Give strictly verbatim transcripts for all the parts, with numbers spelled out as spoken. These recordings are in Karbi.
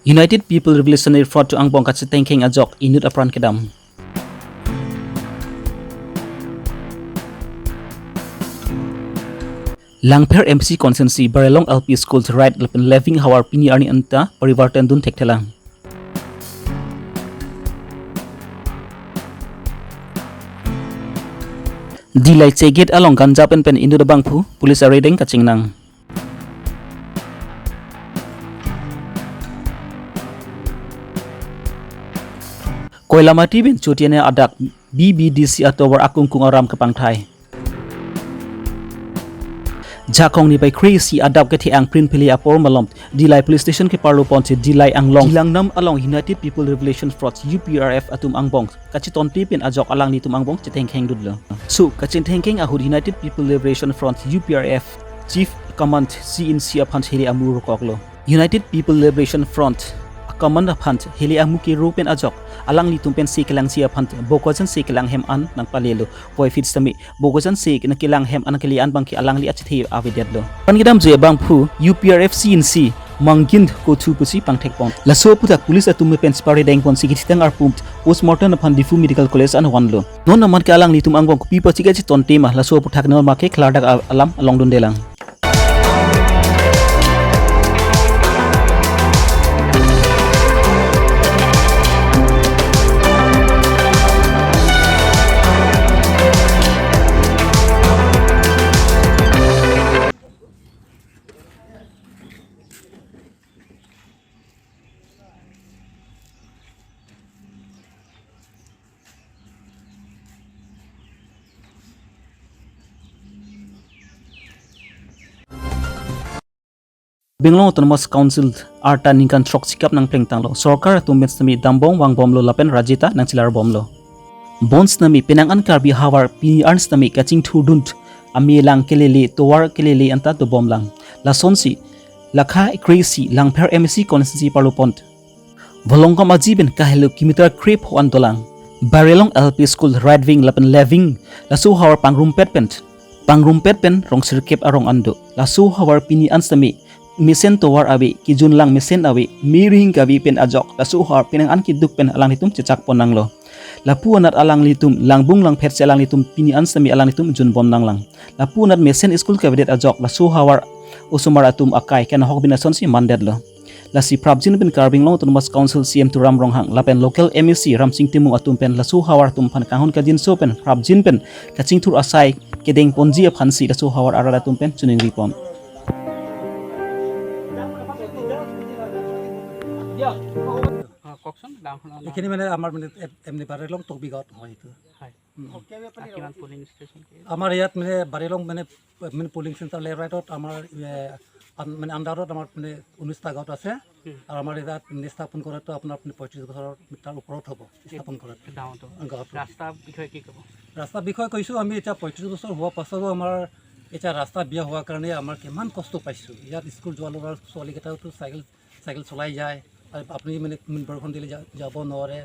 United People Revolutionary Front atum angbong kachethengkheng ajok inut apran kedam. Langpher M C constituency Barelong L P School right lapen Leving havar pini arni anta parivartan dun thekthelang. Dillai Chegate along ganja pen pen inut abangphu police arideng kachingnang. Koilamati pen Chotiania adak B B D C atovar akungkung aram kepangthai. Jakong niphai kre-isi adap kethe angprin phili apor malom Dillai Police Station keparlo ponsi Dillai Anglong Dillangnam along United People Revolution Front U P R F atum angbong kachetonte pen ajok alanglitum angbong chethengkheng dutlo. Su kachethengkheng ahut United People Liberation Front U P R F Chief Command C N C aphan heli amu rokoklo. United People Liberation Front Command aphan heli amu kero pen ajok alanglitum pen si kelangsi aphan Bokajan si kelang hem an nangpalelo. Puvoiphit sitame Bokajan si nangkelang hem an kali an abangke alangli achethe avedetlo. Pan kedam je abangphu U P R F C N C Mangin Kothu pusi pangthekpon. Laso aphuthak police atum pen sipari dengponsi kithitang arpum postmortem aphan Diphu Medical College an vanlo. Non amat ke alanglitum angbong kopi pachika chetonte ma laso aphuthak non make klardak a-, alam along dundelang. Karbi Anglong Autonomous Council arta ningkan throksikep nangplengtanglo. Sorkar atum pen sitame dambom vangbomlo lapen rajita nangchelarbomlo. Bonsitame penang an Karbi havar pini arni sitame kachingthurdun amelang kelele tovar kelele anta dobomlang. Lasonsi lakha kre-isi Langpher M A C constituency parlo pon Volongkom aji pen kahelo kilometer krepho an dolang. Barelong L P School right wing lapen left wing laso havar pangrumpet pen pangrumpet pen rong sirkep arong an do. Laso havar pini an sitame mesen tovar ave, kejunlang mesen ave, me rihing kave pen ajok laso havar penang an keduk pen alanglitum chechakpon nanglo. Lapu anat alanglitum langbung langphet si alanglitum pini an sitame alanglitum junbom nanglang. Lapu anat mesen school kavedet ajok laso havar osomar atum akai kenahok bin asonsi mandetlo. Lasi prapjin pen Karbi Anglong Autonomous Council C M Tuliram Ronghang lapen local M A C Ramsing Timung atum pen laso havar atum aphan kanghon kangjinso pen prapjin pen kachingthur asai kedengponji aphansi laso havar arat atum pen chiningripon. অ, কওকচোন, গাঁওখনৰ নাম। এইখিনি মানে আমাৰ মানে M- M D বাৰেলং টকবি গাঁৱত হয় এইটো। হয়। উম। আৰু কিমান পলিং ষ্টেচন কি? আমাৰ ইয়াত মানে বাৰেলং মানে, মানে পলিং চেণ্টাৰ লেফ্ট ৰাইটত আমাৰ, এ, আন- মানে আণ্ডাৰত আমাৰ মানে ঊনৈশটা গাঁৱত আছে। হুম। আৰু আমাৰ ইয়াত মানে স্থাপন কৰাটো আপোনাৰ মানে পঁয়ত্ৰিশ বছৰৰ তাৰ ওপৰত হ'ব স্থাপন কৰাটো। গাঁৱতো। গাঁৱতো। ৰাস্তা বিষয়ে কি ক'ব? ৰাস্তা বিষয়ে কৈছোঁ, আমি এতিয়া পঁয়ত্ৰিশ বছৰ হোৱাৰ পাছতো আমাৰ এতিয়া ৰাস্তা বেয়া হোৱাৰ কাৰণে আমাৰ কিমান কষ্ট পাইছোঁ। ইয়াত স্কুল যোৱা ল'ৰা ছোৱালীকেইটাওতো চাইকেল চাইকেল চলাই যায়। আৰু আপুনি মানে, মানে বৰষুণ দিলে যা- যাব নোৱাৰে।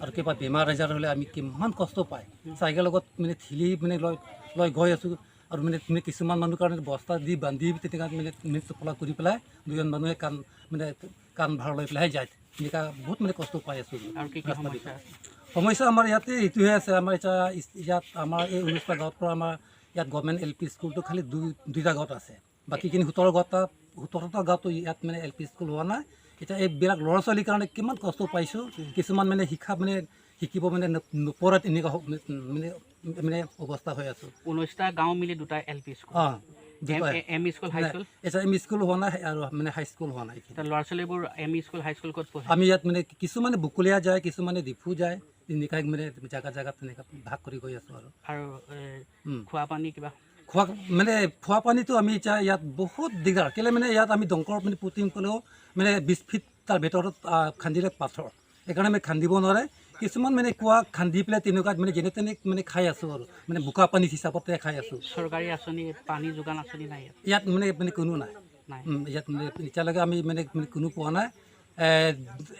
আৰু কিবা বেমাৰ আজাৰ হ'লে আমি কিমান কষ্ট পায়। চাইকেল লগত মানে ঠেলি মানে লৈ, লৈ গৈ আছোঁ। আৰু মানে, মানে কিছুমান মানুহ কাৰণে বস্তা দি বান্ধি তেনেকুৱা মানে, মানে টোপোলা কৰি পেলাই দুজন মানুহে কাণ, মানে কাণ ভাৰ লৈ পেলাই যায়। এনেকুৱা বহুত মানে কষ্ট পাই আছোঁ। আৰু কি কি ৰাস্তা সমস্যা বিষয়ে। আছে? সমস্যা আমাৰ ইয়াতে এইটোহে আছে। আমাৰ এতিয়া ইছ- ইয়াত আমাৰ এই ঊনৈশটা গাঁৱৰ পৰা আমাৰ ইয়াত গভৰ্ণমেণ্ট এল পি স্কুলটো খালি দুই দুইটা গাঁৱত আছে। বাকীখিনি সোতৰ গাঁৱত, সোতৰটা গাঁৱতো ইয়াত মানে এল পি স্কুল হোৱা নাই। এতিয়া এইবিলাক ল'ৰা ছোৱালীৰ কাৰণে কিমান কষ্ট পাইছোঁ। কিছুমান মানে শিক্ষা মানে শিকিব মানে ন- নপৰে, তেনেকুৱা হ- মানে, মানে অৱস্থা হৈ আছোঁ। ঊনৈশটা গাঁও মিলি দুটা এল পি স্কুল। অ, দুটা। এম ই স্কুল, হাই নাই, স্কুল? এতিয়া এম ই স্কুল হোৱা নাই আৰু মানে হাই স্কুল হোৱা নাই। এতিয়া ল'ৰা ছোৱালীবোৰ M E school, high school ক'ত পঢ়ে? আমি ইয়াত মানে কিছুমানে বকলীয়া যায়, কিছুমানে ডিফু যায়, তেনেকুৱাই মানে জাগা জাগাত তেনেকুৱা ভাগ কৰি গৈ আছোঁ আৰু। আৰু, এ, উম। খোৱা পানী কিবা? খোৱা, মানে খোৱা পানীটো আমি এতিয়া ইয়াত বহুত দিগদাৰ। কেলে মানে ইয়াত আমি দমকল মানে পুতিম ক'লেও মানে বিশ ফিট তাৰ ভিতৰত, আ, খান্দিলে পাথৰ। সেইকাৰণে আমি খান্দিব নোৱাৰে। কিছুমান মানে কুঁৱা খান্দি পেলাই তেনেকুৱাত মানে যেনে তেনে মানে খাই আছোঁ আৰু। মানে বোকা পানী হিচাপতে খাই আছোঁ। চৰকাৰী আঁচনি, পানী যোগান আঁচনি নাই ইয়াত? ইয়াত মানে, মানে কোনো নাই। নাই। উম, ইয়াত মানে এতিয়ালৈকে আমি মানে, মানে কোনো পোৱা নাই। এ,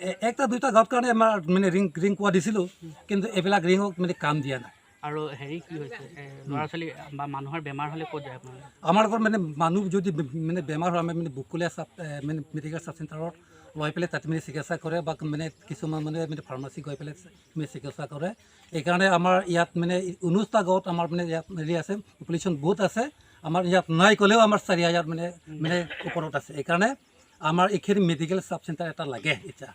এ- একটা দুটা গাঁৱত কাৰণে আমাৰ মানে ৰিং, ৰিং কোৱা দিছিলোঁ, কিন্তু এইবিলাক ৰিঙক মানে কাম দিয়া নাই। আৰু হেৰি কি হৈছে, এ, ল'ৰা ছোৱালী বা মানুহৰ বেমাৰ হ'লে ক'ত যায় আপোনালোকে? আমাৰ ঘৰত মানে মানুহ যদি বে- মানে বেমাৰ হয়, আমি মানে বকলীয়া চাব, এ, মানে মেডিকেল চাব চেণ্টাৰত লৈ পেলাই তাত মানে চিকিৎসা কৰে বা মানে কিছুমান মানে মানে ফাৰ্মাচী গৈ পেলাই মানে চিকিৎসা কৰে। এইকাৰণে আমাৰ ইয়াত মানে ঊনৈশটা গাঁৱত আমাৰ মানে ইয়াত হেৰি আছে, পপুলেশ্যন বহুত আছে। আমাৰ ইয়াত নাই ক'লেও আমাৰ চাৰি হাজাৰ মানে মানে ওপৰত আছে। এইকাৰণে আমাৰ এইখিনি মেডিকেল ছাব চেণ্টাৰ এটা লাগে এতিয়া।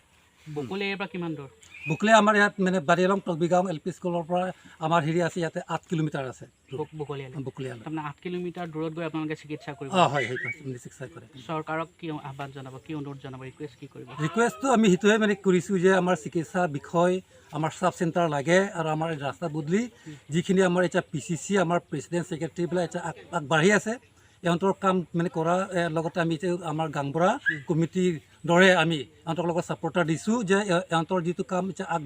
বকলি এৰিয়াৰ পৰা কিমান দূৰ? বকলি আমাৰ ইয়াত মানে বাৰীলং তলবিগাঁও এল পি স্কুলৰ পৰা আমাৰ হেৰি আছে, ইয়াতে আঠ কিলোমিটাৰ আছে। বক- বকলিয়ালে? বকলিয়ালে। তাৰমানে আঠ কিলোমিটাৰ দূৰত গৈ আপোনালোকে চিকিৎসা কৰিব? অ, হয়, হয়, হয়, চিকিৎসা কৰে। চৰকাৰক কি আহ্বান জনাব, কি অনুৰোধ জনাব, ৰিকুৱেষ্ট কি কৰিব? ৰিকুৱেষ্টটো আমি সেইটোৱে মানে কৰিছোঁ যে আমাৰ চিকিৎসা বিষয়, আমাৰ ছাব চেণ্টাৰ লাগে আৰু আমাৰ ৰাস্তা পদূলি যিখিনি আমাৰ এতিয়া পি চি চি, আমাৰ প্ৰেচিডেণ্ট ছেক্ৰেটাৰীবিলাক এতিয়া আগ- আগবাঢ়ি আছে। এওঁতৰ কাম মানে কৰা এ, লগতে আমি এতিয়া আমাৰ গাঁওবুঢ়া কমিটিৰ দৰে আমি এওঁতৰ লগত ছাপোৰ্টাৰ দিছোঁ যে এ- এওঁতৰ যিটো কাম এতিয়া আগ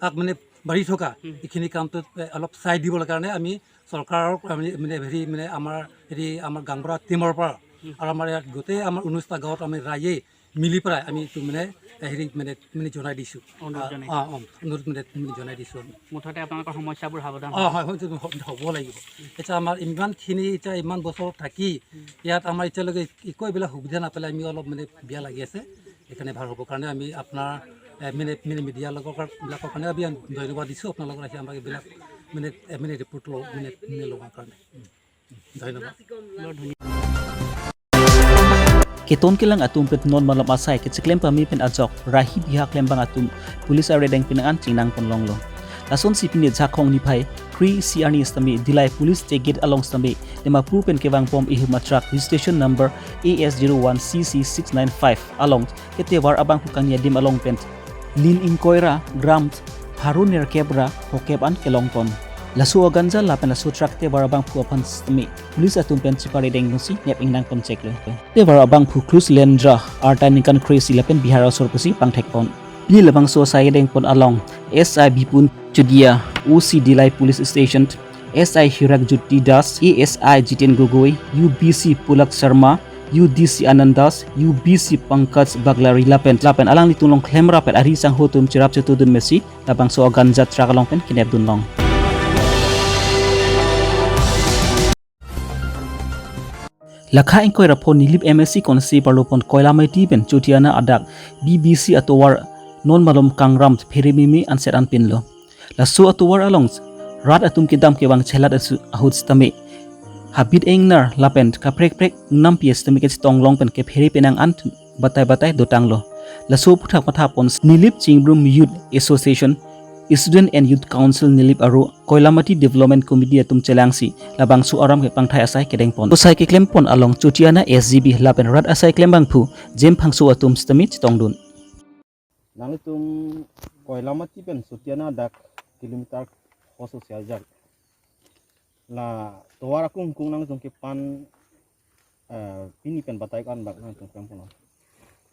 আগ মানে বাঢ়ি থকা এইখিনি কামটোত এ, অলপ চাই দিবলৈ কাৰণে আমি চৰকাৰক আমি মানে হেৰি মানে আমাৰ হেৰি আমাৰ গাঁওবুঢ়া টিমৰ পৰা আৰু আমাৰ ইয়াত গোটেই আমাৰ ঊনৈশটা গাঁৱত আমি ৰাইজে মিলি পেলাই আমি এইটো মানে হেৰি মানে মানে জনাই দিছোঁ। অনুৰোধ জনাইছে। অ, অ, অনুৰোধ মানে মানে জনাই দিছোঁ আমি। মুঠতে আপোনালোকৰ সমস্যাবোৰ সাৱধান অ, হয়, হয়, এইটো হ- হ'ব লাগিব। এতিয়া আমাৰ ইমানখিনি এতিয়া ইমান বছৰ থাকি ইয়াত আমাৰ এতিয়ালৈকে একো এইবিলাক সুবিধা নাপালে আমি অলপ মানে বেয়া লাগি আছে। সেইকাৰণে ভাল হ'ব কাৰণে আমি আপোনাৰ এ, মানে মানে মিডিয়া লগৰ কাৰ- বিলাকৰ কাৰণে আমি ধন্যবাদ দিছোঁ আপোনালোকৰ আহি আমাক এইবিলাক মানে এ, মানে ৰিপৰ্ট লওঁ মানে মানে ল'বৰ কাৰণে। ধন্যবাদ। Keton kelang atum pen non malom asai kecheklem pame pen ajok rahi biha klembang atum police arideng penang an chingnang pon longlo. Lasonsi pini Jhakhong niphai kre-isi arni sitame Dillai police check gate along sitame Dimapur pen kevang bom ihum a truck registration number A S zero one C C six nine five along ketovar abangphu kangni adim along pen lin ingkoi ra gram pharo nerkep ra phokep an kelong pon. Laso a ganja lapen laso truck tovar abangphu aphan sitame police atum pen chipari dengdunsi nep ingnang pon cheklo. Tovar abangphu Klushlendra arta ningkan kre-isi lapen Bihar asor pusi pangthek pon. Pini labangso asai kedeng pon along S I Bipun Chodia, O C Dillai Police Station, S I Hirak Jyoti Das, A S I Jiten Gogoi, U B C Pulak Sharma, U D C Anand Das, U B C Pankaj Baglari lapen lapen alanglitum along klemrap pen ari sangho atum cherap chetudun mesi labangso a ganja truck along pen kenep dun long. Lakha ingkoi ra pho Nilip M A C constituency arlo pon Koilamati pen Chotiana adak B B C atovar non malom kangram phere meme anset an pinlo. Laso atovar along rat atum kedam kevang chelat asu ahut sitame habit ingnar lapen kaprek prek nampi sitame kechetong long pen kephere penang an batai batai dotanglo. Laso aphuthak matha pon Nilip Chingbrum Youth Association, Student and Youth Council Nilip aro Koilamati Development Committee atum chelangsi labangso aram kepangthai asai kedeng pon. Asai keklem pon along Chotiana S G B lapen rat asai klembangphu Jem Phangso atum sitame chetongdun. Nangtum Koilamati pen Chotiana dak kilometer kho social jak. La tovar akung kung nangtum kepan eh, pini pen batai kan bak nangtum kepan pon.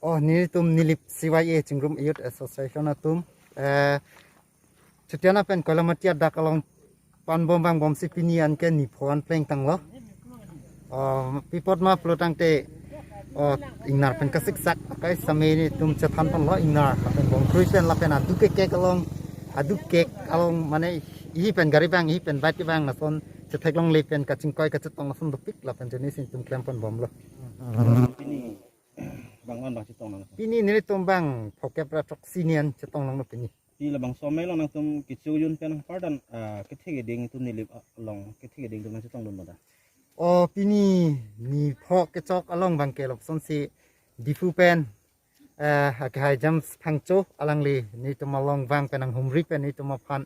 Oh, nelitum Nilip C Y A Chingbrum Youth Association atum eh, Chotiana pen Koilamati adak along pan bom bang bomsi pini anke nipho an plengtanglo. Oh, pi apot ma pulo tangte oh, ingnar pen kasiksak akai same nelitum chethan ponlo ingnar lapen bom krui pen lapen aduk kek along aduk kek along mane ihi pen gari bang ihi pen bike bang lason chetheklongle pen kachingkoi kachetong lason dopik lapen juni si nelitum klem pon bomlo. Pini bang an bang chetong nang. Pini nelitum bang phokep ra throksi nian chetong longlo pini. Pini labangso amei along nangtum kecho jun pen pardon ah, kethe keding atum Nilip along kethe keding atum nangchetongdun mada. Oh, pini nipho kechok along bang ke lopson si Diphu pen eh, akehai James Phangcho alangli nelitum along vang pen nanghumri pen nelitum aphan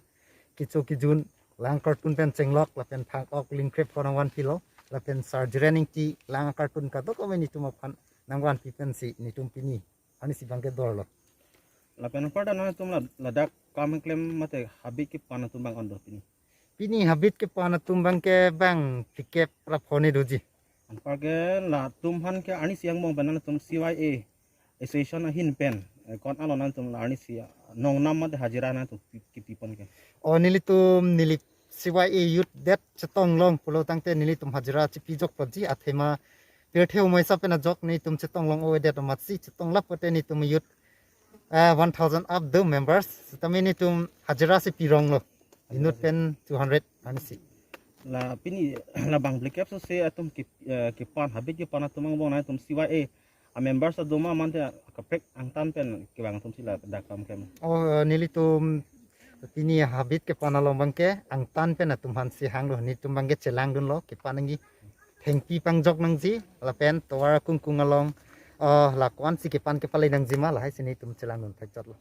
kecho kejun lang cartoon pen chenglok lapen phang ok lingkrep ko nangvanpilo lapen Sir Jiren Ingti lang cartoon kadokave nelitum aphan nangvanpi pensi nelitum pini arnisi bang kedorlo. Lapen pardon nangtum la- ladak kam klem mate habit kepan atum bang an do pini. Pini habit kepan atum bang ke bang phlikep ra pho ne doji. Anparke latum aphan ke arnisi angbong pen nangtum C Y A association ahin pen eh, kon along nangtum la arnisi nongnam mate hajira nangtum pi- kipi pon ke. Oh, nelitum Nilip C Y A youth det chetong long pulo tangte nelitum hajira chipi jok ponji athema pirthe umaisa pen ajok nelitum chetong long oedet amatsi chetong lap pote nelitum youth eh, one thousand up the members. Sitame nelitum hajira si pironglo. Inut pen two hundred arnisi. La pini labang phlikep so se atum ki eh, kepan habit kepan atum angbong nangtum C Y A Members adoma mante kaprek angtan pen kevang atum si ladak kam kem. Oh, nelitum pini habit kepan along abangke angtan pen atum aphan si hanglo, nelitum abangke chelangdunlo, kepan nangji thengpi pangjok nangji, lapen tovar kungkung along, oh, la ko-an si kepan kepale nangji ma, lahai si nelitum chelangdun thekchotlo.